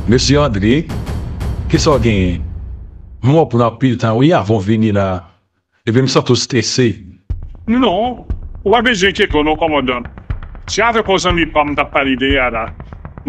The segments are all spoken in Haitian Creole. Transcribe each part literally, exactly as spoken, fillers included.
Mesye Andre, kisa w genyen? M wè w pran anpil tan wi avan w vini la. Epi m santi w strese. Non, ou pa bezwen enkyete w non, kòmandan. Se avèk yon zanmi pa m m t ap pale de a la.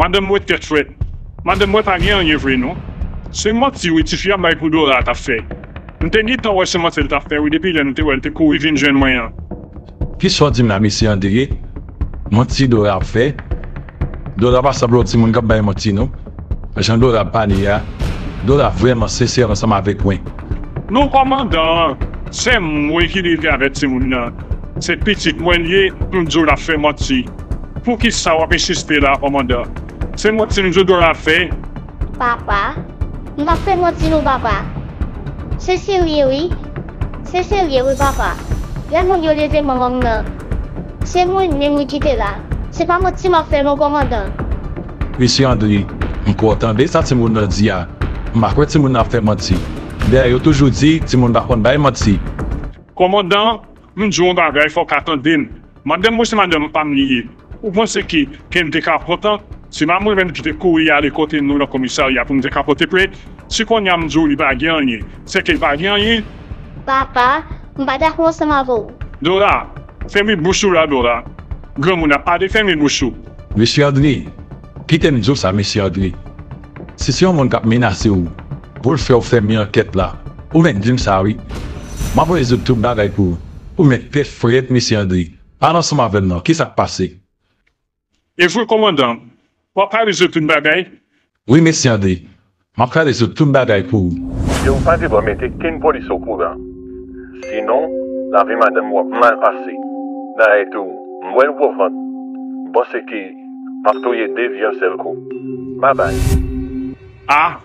Madanm mwen tèt frèt. Madanm mwen pa gen anyen vre non. Se manti wi tifi a bay pou Dora t ap fè. M te gentan wè se manti l t ap fè wi depi lè nou te wè l te kouri vin jwenn mwen an. Kisa w di m la mesye Andre? Manti Dora ap fè? Dora pa sanble yon timoun k ap bay manti non. Jan Dora ap pale a, Dora vrèman sensè ansanm avèk mwen. Non kòmandan, sè mwen ki leve avèk timoun nan. Se pitit mwen l ye, m di w l ap fè manti. Poukisa w ap ensiste la kòmandan? Se manti m di w Dora ap fè? Papa, m p ap fè manti non papa. Se serye wi. Se serye wi papa. Lè moun yo leve manman m nan, se mwen menm wi ki te la. Se pa manti m ap fè non kòmandan. Mesye Andre, m kwè w tande sa timoun nan di a. M pa kwè timoun nan ap fè manti. Dayè yo toujou di timoun pa konn bay manti. Kòmandan, m di w yon bagay fò w ka tande m. Madanm mwen se madanm pa m li ye. Ou panse ke, ke m te ka kontan? Se pa mwen menm ki te kouri ale kote nou nan komisarya pou m te ka pote plent. Si kounye a m di w li pa gen anyen, sèke l pa gen anyen. Papa, m pa dakò ansanm avè w. Dora, fèmen bouch ou la Dora. Granmoun ap pale, fèmen bouch ou. Mesye Andre, kite m di w sa mesye Andre. Si se yon moun k ap menase w pou l fè w fèmen ankèt la, ou mèt di m sa wi. M ap rezoud tout bagay pou ou. Ou mèt tèt frèt mesye Andre. Pale ansanm avè m non, kisa k pase? E vre kòmandan, w ap pale sou tout bagay? Wi mesye Andre, m ap pale sou tout bagay pou ou. Yo pa gen dwa mete kenn polis okouran. Sinon, lavi madanm w ap mal pase. Dayè tou, m wè l gwo vant. M panse ke m ap touye de vye yon sèl kou. Babay. Ah,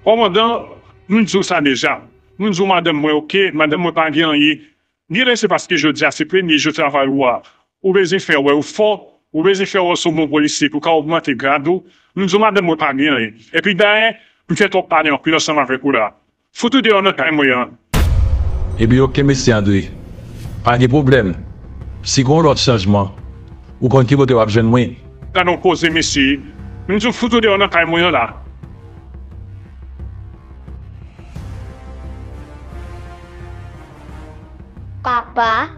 kòmandan, m di w sa deja. M di w madanm mwen oke, madanm mwen pa gen anyen. Genlè se paske jodi a se premye jou travay ou a. Ou bezwen fè wè ou fò, ou bezwen fè wè w se yon bon polisye pou w ka ogmante grad ou. M di w madanm mwen pa gen anyen. Epi dayè, m fè twòp pale anpil ansanm avèk ou la. Fout ou deyò nan kay mwen an. Ebyen oke mesye Andre. Pa gen pwoblèm. Si gen yon lòt chanjman, ou konn ki kote w ap jwenn mwen. Gade yon koze mesye. M di w fout ou deyò nan kay mwen an la. Papa,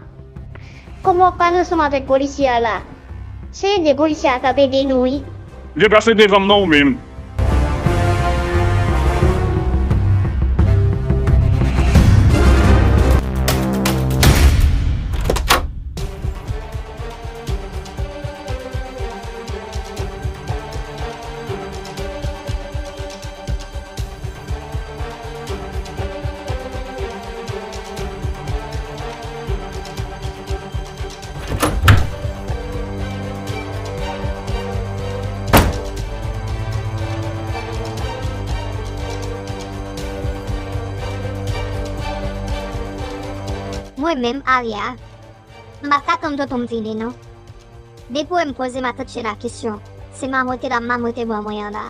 kòman w ap pale ansanm avèk polisye a la? Se ede polisye a k ap ede nou wi. Deplase devan m non ou menm. Mwen menm, Aria, m pa ka tann tonton m vini non. Depi w wè m poze matant Sheila kesyon, se mamote l ap mamote ban mwen an la.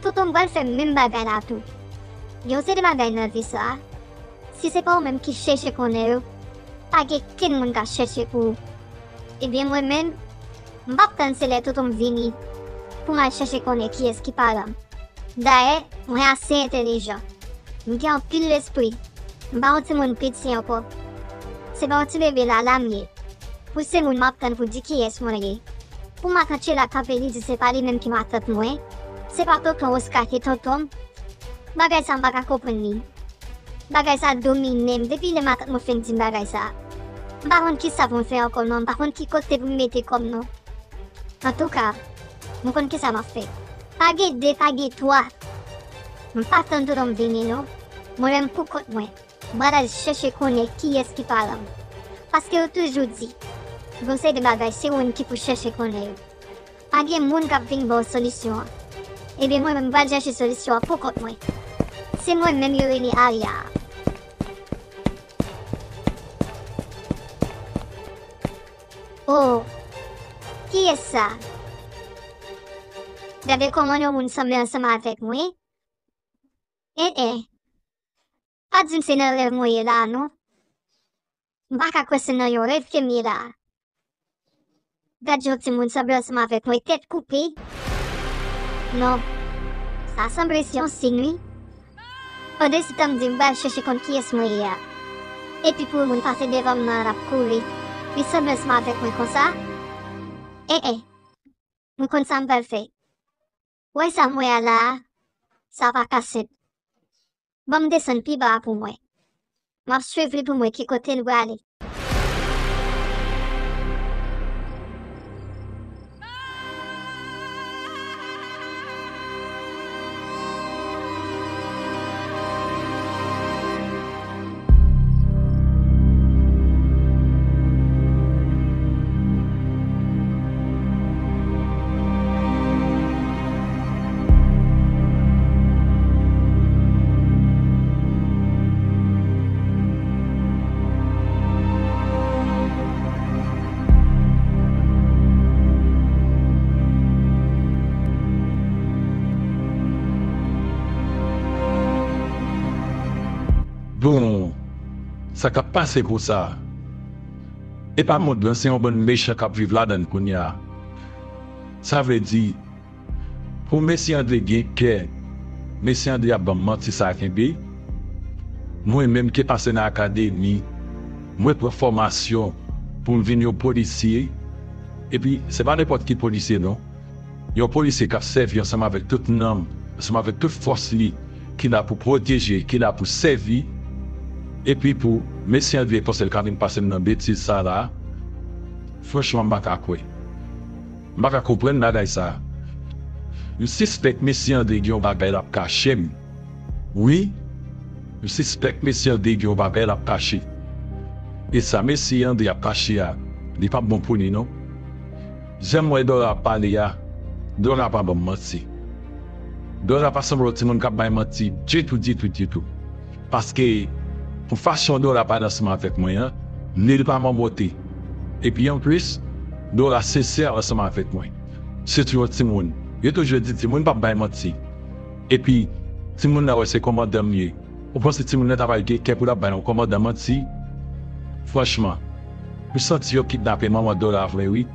Tonton m pral fè menm bagay la tou. Gen yon seri de bagay nan vi sa a, si se pa ou menm ki chèche konnen yo, pa gen kenn moun k ap chèche pou ou. Ebyen mwen menm, m p ap tann se lè tonton m vini pou m al chèche konnen kiyès ki paran m. Dayè, mwen ase entèlijan. M gen anpil lespri. M pa yon timoun piti ankò. Se pa yon ti bebe lala m ye. Pou se moun m ap tann pou di kiyès mwen ye. Pou matant Sheila kanpe li di se pa li menm ki matant mwen, se pa tonton Oscar ki tonton m. Bagay sa m pa ka konprann li. Bagay sa domine m depi lè matant mwen fin di m bagay sa. M pa konn kisa pou m fè ankò non, m pa konn ki kote pou m mete kò m non. Antouka, m konn kisa m ap fè. Pa gen de, pa gen twa. M pa tann tonton m vini non. Mwen menm pou kont mwen, m pral al chèche konnen kiyès ki paran m. Paske yo toujou di, gen yon seri de bagay se ou menm ki pou chèche konnen yo. Pa gen moun k ap vin ba w solisyon an. Ebyen mwen menm m pral chèche solisyon an pou kont mwen. Se mwen menm yo rele Aria a. Oh, kiyès sa? Gade kòman yon moun sanble ansanm avèk mwen. En en. Pa di m se nan rèv mwen ye la a non. M pa ka kwè se nan yon rèv ke m ye la a. Gad jan yon timoun sanble ansanm avèk mwen, tèt koupe. Non, Sa sanble se yon siy, wi. Andre, si tanm di m pral chèche konn kiyès mwen ye a. Epi pou yon moun pase devan m nan l ap kouri, li sanble ansanm avèk mwen konsa. En en. M konn sa m pral fè. Wè sa m wè a la a, sa pa ka senp. Ban m desann pi ba a pou m wè. M ap swiv li pou m wè ki kote l prale. Bon, sa k ap pase konsa? E pa mond lan, se yon bann mechan k ap viv ladan l kounye a. Sa vle di, pou mesye Andre gen kè, mesye Andre ap ban m manti sa a kenbe. Mwen menm ki pase nan akademi, mwen pran fòmasyon pou m vin yon polisye. Epi, se pa nenpòt ki polisye non. Yon polisye k ap sèvi ansanm avèk tout nanm, ansanm avèk tout fòs li, ki la pou pwoteje, ki la pou sèvi, epi pou mesye Andre panse l ka vin pase m nan betiz sa la, franchman, m pa ka kwè. M pa ka konprann bagay sa. M sispèk mesye Andre gen yon bagay l ap kache m. Wi, m sispèk mesye Andre gen yon bagay l ap kache. E sa mesye Andre ap kache a, li p ap bon pou li non. Jan m wè Dora ap pale a, Dora pa ban m manti. Dora pa sanble yon timoun k ap bay manti ditou, ditou, ditou. Paske, pou fason Dora pale ansanm avèk mwen an, ni l pa manmote. Epi anplis, Dora sensè ansanm avèk mwen. Se tou yon timoun. Yo toujou di timoun p ap bay manti. Epi, timoun nan wè se kòmandan m ye. Ou panse timoun nan ta pral gen kè pou l ap bay yon kòmandan manti? Franchman, m santi yo kidnape manman Dora vre wi.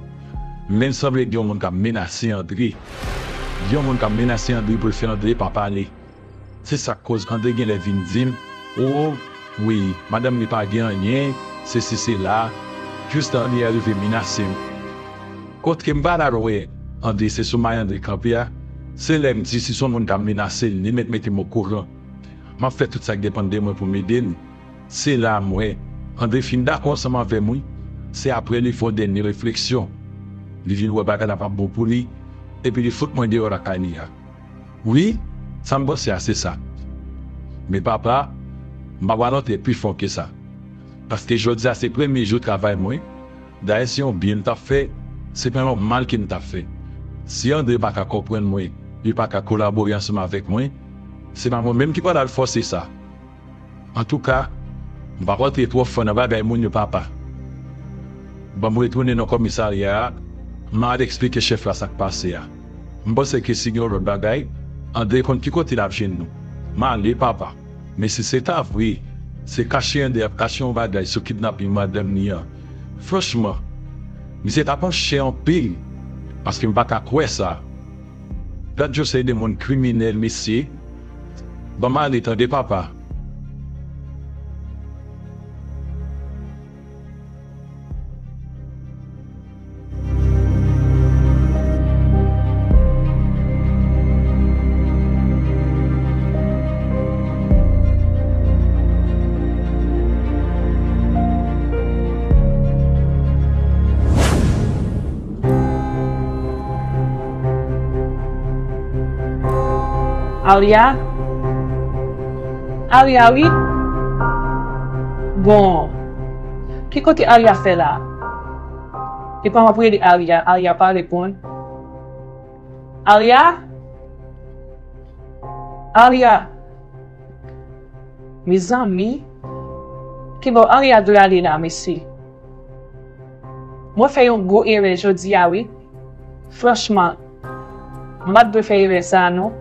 Men l sanble gen yon moun k ap menase Andre. Gen yon moun k ap menase Andre pou l fè Andre pa pale. Se sa k koz Andre genlè vin di m, o, wi, madanm li pa gen anyen, sesi sela, jis Andre rive menase m. Kote m pa t al wè Andre, se sou may Andre kanpe a, se lè m di si se yon moun k ap menase l, li mèt mete m okouran. M ap fè tout sa k depann de mwen pou m ede l. Se la m wè Andre fin dakò ansanm avè m wi. Se apre li fè yon dènye refleksyon. Li vin wè bagay la p ap bon pou li, epi li fout mwen deyò lakay li a. Wi, sa m panse a se sa. Men papa, m pa pral antre pi fon ke sa. Paske jodi a se premye jou travay mwen. Dayè se yon byen m t ap fè, se pa yon mal ke m t ap fè. Si Andre pa ka konprann mwen, li pa ka kolabore ansanm avèk mwen, se pa mwen menm ki pral al fòse sa. Antouka, m p ap rantre twò fon nan bagay moun yo papa. Ban m retounen nan kòmisarya a, m al eksplike chèf la sa k pase a. M panse ke si gen yon lòt bagay, Andre konn ki kote l ap jwenn nou. M ale papa. Men si se ta vre, se kache Andre ap kache yon bagay sou kidnaping madanm li an. Franchman, misye t ap anchè anpil, paske m pa ka kwè sa. Gad yon seri de moun kriminèl, mesye. Ban m ale tande papa. Arya? Arya, wi. Bon. Ki kote Arya fè la? Epa m ap rele Arya, Arya pa reponn. Arya? Arya? Mezanmi, ki bò Arya dwe ale la, mesye? Mwen fè yon gwo erè jodi a, wi. Franchman, m pa t dwe fè erè sa a, non.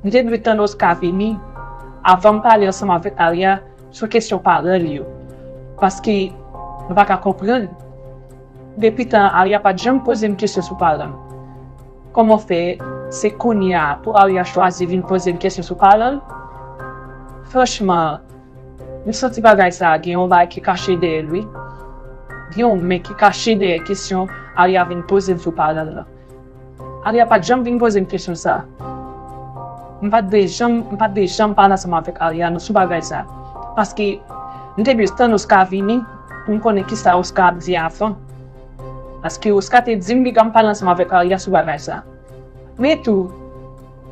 M te dwe tann Oscar vini avan m pale ansanm avèk Arya sou kesyon paran l yo. Paske m pa ka konprann. Depi tan an, Arya pa t janm poze m kesyon sou paran l. Kòman fè se kounye a pou Arya chwazi vin poze m kesyon sou paran l? Franchman, m santi bagay sa a gen yon bagay ki kache dèyè l, wi. Gen yon men ki kache dèyè kesyon Arya vin poze m sou paran l lan. Arya pa t janm vin poze m kesyon sa a. M pa t dwe janm, m pa t dwe janm pale ansanm avèk Arya non sou bagay sa a. Paske m te dwe tann Oscar vini pou m konnen kisa Oscar ap di avan. Paske Oscar te di m piga m pale ansanm avèk Arya sou bagay sa a. Men tou,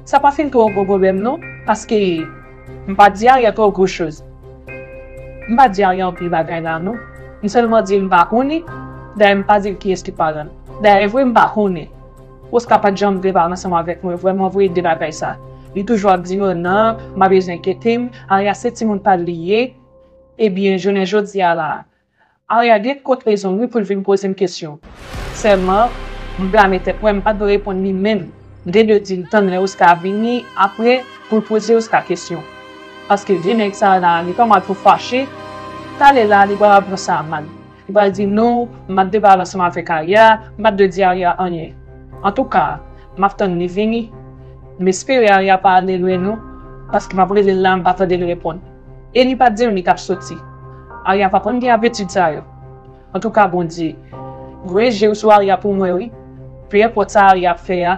sa pa fin twò gwo pwoblèm non, paske m pa di Arya twò gwo choz. M pa di Arya anpil bagay la non. M sèlman di l m pa konnen, dayè m pa di l kiyès ki paran l. Dayè vre m pa konnen. Oscar pa t janm vle pale ansanm avèk mwen vrèman vre de bagay sa. Li toujou ap di mwen non, m pa bezwen enkyete m, Arya se timoun pa l li ye. Ebyen, jounen jodi a la, Arya gen kont rezon l wi pou l vin poze m kesyon. Sèlman, m blame tèt mwen, m pa t dwe reponn li menm. M te dwe di l tann lè Oscar vini apre pou l poze Oscar kesyon. Paske vye nèg sa a la, li pa mal pou fache, talè la, li pral pran sa mal. Li pral di non, m pa t dwe pale ansanm avèk Arya, m pa t dwe di Arya anyen. Antouka, m ap tann li vini. M espere Arya pa ale lwen non, paske m ap rele l la, m pa tande l reponn. E li pa t di m li t ap soti. Arya p ap ann gen abitid sa yo. Antouka, Bondye, voye je w sou Arya pou mwen, wi. Peu importe sa Arya ap fè a,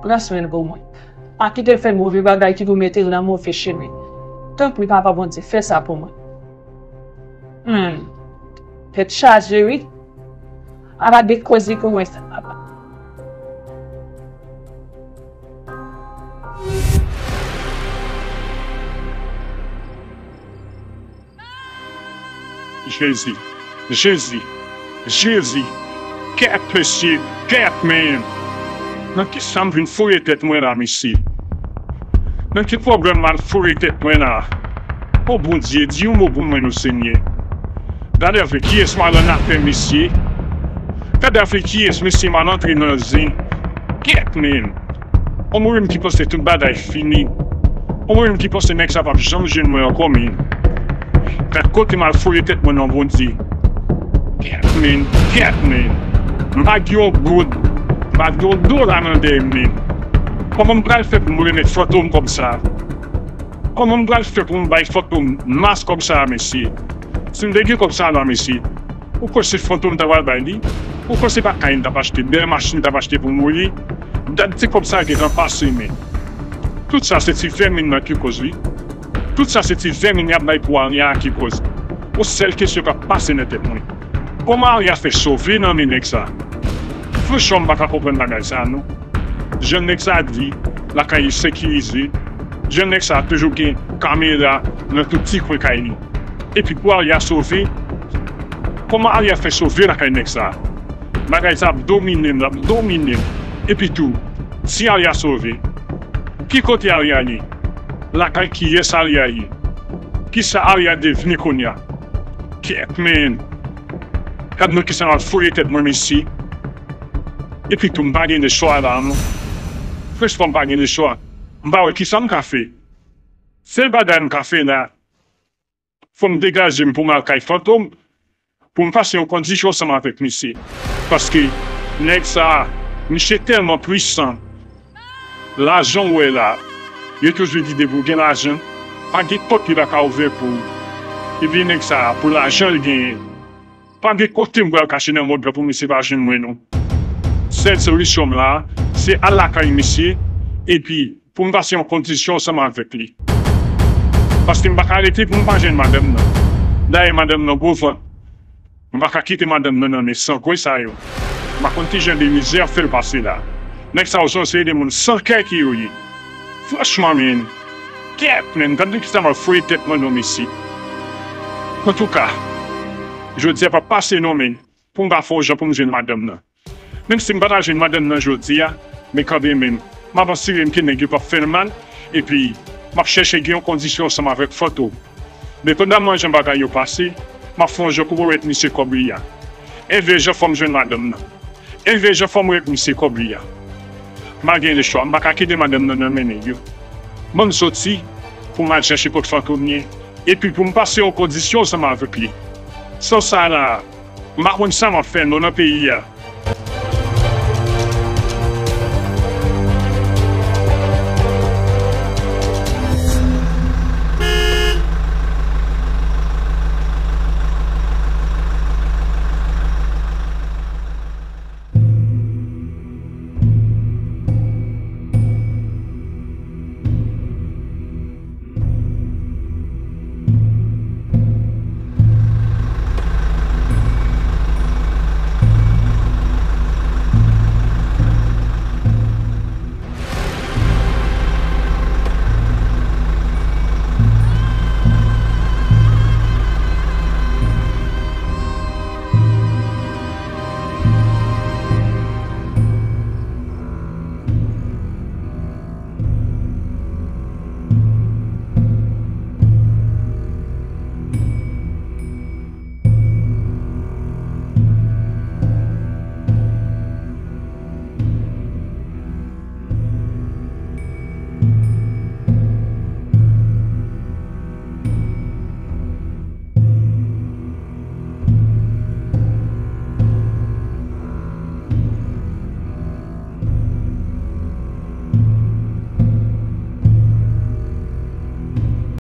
pran swen l pou mwen. Pa kite l fè move bagay ki pou mete l nan move chemen. Tanpri, Papa Bondye, fè sa pou mwen. Hmm. Tèt chaje, wi. Ala de koze pou mwen sa, papa. Jezi, Jezi, Jezi, kèt mesye, kèt men. Nan ki sa m vin foure tèt mwen la, mesye? Nan ki pwoblèm m al foure tèt mwen la? O Bondye, di yon mo pou mwen non, Senyè. Gade avèk kiyès m al annafè, mesye. Gade avèk kiyès, mesye, m al antre nan zen. Kèt men. On mwen menm ki panse tout bagay fini. On mwen menm ki panse nèg sa p ap janm jwenn mwen ankò, men. Gad kote m al foure tèt mwen non, Bondye. Kèt men, kèt men. M pa gen yon goud, m pa gen yon dola nan dèyè m, men. Kòman m pral fè pou m remèt Fantom kòb sa? Kòman m pral fè pou m bay Fantom mas kòb sa a, mesye? Si m te gen kòb sa a la, mesye, ou kwè se Fantom m ta pral bay li? Ou kwè se pa kay m t ap achte, bèl machin m t ap achte pou m voye? Dat ti kòb sa a gentan pase, men. Tout sa se ti vèmin nan ki koz li. Tout sa se ti vèmin y ap bay pou Arya a ki koz. Yon sèl kesyon k ap pase nan tèt mwen. Kòman Arya fè sove nan men nèg sa? Franchman, m pa ka konprann bagay sa, non. Jan nèg sa di, lakay li sekirize. Jan nèg sa toujou gen kamera nan tout ti kwen kay li. Epi pou Arya sove, kòman Arya fè sove lakay nèg sa? Bagay sa ap domine m, l ap domine m. Epi tou, si Arya sove, ki kote Arya ye? Lakay kiyès Arya ye? Kisa Arya devni kounye a? Kèt, men. Gad nan kisa m al foure tèt mwen, mesye. Epi tou, m pa gen lechwa la, non. Franchman, m pa gen lechwa. M pa wè kisa m ka fè. Sèl bagay m ka fè la, fò m degaje m pou m al kay Fantom, pou m pase yon kondisyon ansanm avèk misye. Paske nèg sa a, misye tèlman pwisan. Lajan w wè la, yo toujou di depi w gen lajan, pa gen pòt li pa ka ouvè pou ou. Epi nèg sa a, pou lajan l genyen, pa gen kote m pral kache nan mond lan pou misye pa jwenn mwen non. Sèl solisyon m la, se al lakay misye, epi pou m pase yon kondisyon ansanm avèk li. Paske m pa ka rete pou m pa jwenn madanm nan. Dayè madanm nan gwo vant. M pa ka kite madanm nan nan men sangwen sa yo. M pa konn ki jan de mizè y ap fè l pase la. Nèg sa yo sanse de moun san kè ki yo ye. Franchman, men. Kèt, men. Gad nan kisa m al foure tèt mwen non, mesye. Antouka, jodi a p ap pase non, men. Pou m pa fè yon jan pou m jwenn madanm nan. Menm si m pa ta jwenn madanm nan jodi a, men kanmenm, m ap asire m ke nèg yo p ap fè l mal, epi m ap chèche gen yon kondisyon ansanm avèk Fantom. Depandaman jan bagay yo pase, m ap fè yon jan pou m remèt misye kòb li a. Enben jan fò m jwenn madanm nan. Enben jan fò m remèt misye kòb li a. M pa gen lechwa, m pa ka kite madanm nan nan men nèg yo. Ban m soti pou m al chèche kot Fantom ye, epi pou m pase yon kondisyon ansanm avèk li. San sa la, m pa konn sa m ap fè non nan peyi a.